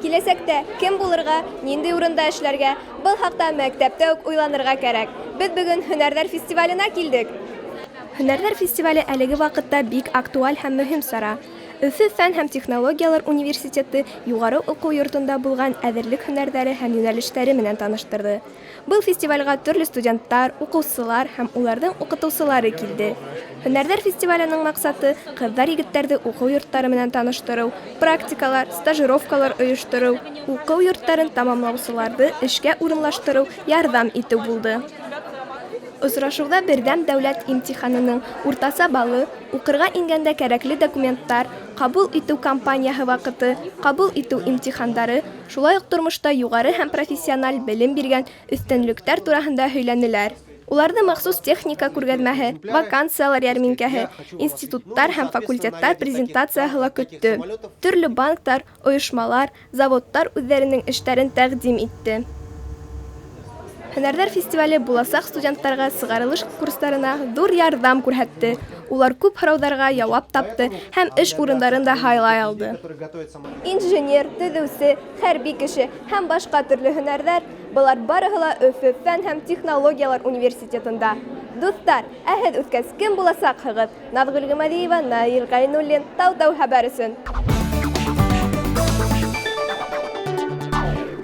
Киләсәктә кем булырға, ниндәй урында эшләргә, был хаҡта мәктәптә үк уйланырға кәрәк. Беҙ бөгөн һөнәрҙәр фестиваленә килдек. Һөнәрҙәр фестивале әлеге ваҡытта бик актуаль һәм мөһим сара. Өфө фән һәм технологиялар университеты юғары уҡыу йортонда булған әҙерлек һөнәрҙәре һәм йүнәлештәре менән таныштырҙы. Был фестивальгә төрлө студенттар, уҡыусылар һәм уларҙың уҡытыусылары килде. Һөнәрҙәр фестиваленең маҡсаты, ҡыҙҙар-егеттәрҙе уҡыу йорттары менән таныштырыу, практикалар, стажировкалар ойоштороу, уҡыу йорттарын тамамлаусыларҙы эшкә урынлаштырыу, ярҙам итеү булды. Осрашыуҙа берҙәм дәүләт имтиханының уртаса балы, уҡырға ингәндә кәрәкле документтар, ҡабул итеү кампанияһы ваҡыты, ҡабул итеү имтихандары, шулай уҡ тормошта юғары һәм профессиональ белем биргән өҫтөнлөктәр тураһында һөйләнеләр. Уларҙы махсус техника күргәҙмәһе, вакансиялар йәрминкәһе, институттар һәм факультеттар презентацияһы ла көттө. Төрлө банктар, ойошмалар, заводтар үҙҙәренең эштәрен тәҡдим итте. Һөнәрҙәр фестивале буласаҡ студенттарға сығарылыш курстарына ҙур ярҙам күрһәтте. Улар күп һорауҙарға яуап тапты һәм эш урындарын да һайлай алды. Инженер, төҙөүсе, хәрби кеше һәм башҡа төрлө һөнәрҙәр, былар барыһы ла Өфө фән һәм технологиялар университетында. Дуҫтар, ә һеҙ үҫкәс кем буласаҡһығыҙ? Наҙгөл Ғимадиева, Наил Ғәйнуллин, Тау-Тау хәбәр өсөн.